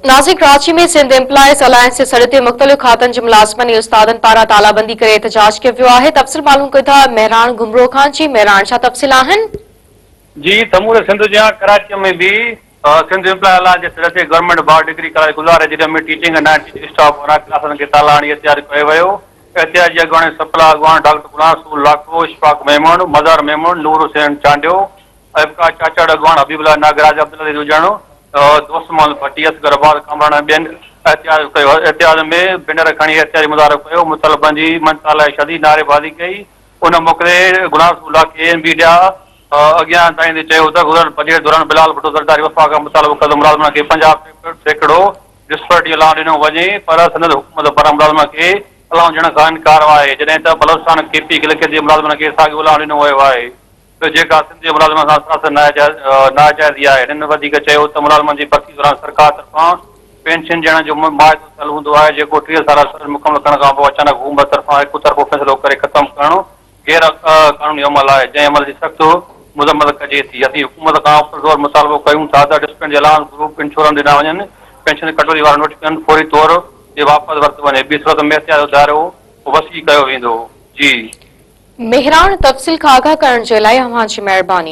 ناظرين Karachi ۾ Sindh employees alliance جي سڏ تي مختلف کاتن جي ملازمن ۽ استادن پاران تالابندي ڪري احتجاج ڪيو ويو آهي تفصيل معلوم ڪيون ٿا مهراڻ گهمرو کان جي مهراڻ ڇا تفصيل آهن. جي سموري سنڌ جيان ڪراچي ۾ به سنڌ ايمپلائي الائنس جي سڏ تي government board degree college Gulzar Hyderi ۾ teaching ۽ non teaching staff پاران ڪلاسن کي تالا هڻي احتجاج ڪيو ويو احتجاج جي اڳواڻي سپلا اڳواڻ ڊاڪٽر غلام رسول لاکو، اشفاق ميمڻ، مظهر ميمڻ، نور حسين چانڊيو، ايبڪا چاچڙ اڳواڻ حبيب الله ناگراج، عبدالعزيز اجڻ، دوست محمد ڀٽي، اصغر عباس ڪامران ۽ ٻين احتجاج ڪيو. احتجاج ۾ بينر کڻي احتجاجي مظاهرو ڪيو، مطالبن جي مڃتا لاء شديد نعريبازي ڪئي. ان موقعي تي غلام رسول لاکي اين ميڊيا اڳيان دانهيندي چيو ته گذريل بجيٽ دوران بلال ڀٽو زرداري وفاق کان مطالبو ڪيو ته ملازمن کي 50% ڊسپرٽي الائونس ڏنو وڃي پر سندس حڪومت پاران ملازمن کي الائونس ڏيڻ کان انڪار آهي جڏهن ته بلوچستان ڪي پي گلگت جي ملازمن کي ساڳيو الائونس ڏنو ويو آهي. ته جيڪا سنڌ جي ملازمن سان سراسر ناجائزي آهي. هنن وڌيڪ چيو ته ملازمن جي ڀرتي دوران سرڪار طرفان پينشن ڏيڻ جو معاهدو ٿيل هوندو آهي جيڪو 30 سال سروس مڪمل ڪرڻ کانپوء اچانڪ حڪومت طرفان هڪ طرفو فيصلو ڪري ختم ڪرڻ غير قانوني عمل آهي جنهن عمل جي سخت مذمت ڪجي ٿي. اسين حڪومت کان پرزور مطالبو ڪيون ٿا ته ڊسپلن جي الائونس گروپ انشورنس ڏنا وڃن پينشن ڪٽوتي وارو نوٽيفڪيشن فوري طور تي واپس ورتو وڃي ٻي صورت ۾ احتجاج جو دائرو وسيع ڪيو ويندو. جي. مهراڻ تفصيل کان آگاهه ڪرڻ جي لاء اوهان جي مهرباني.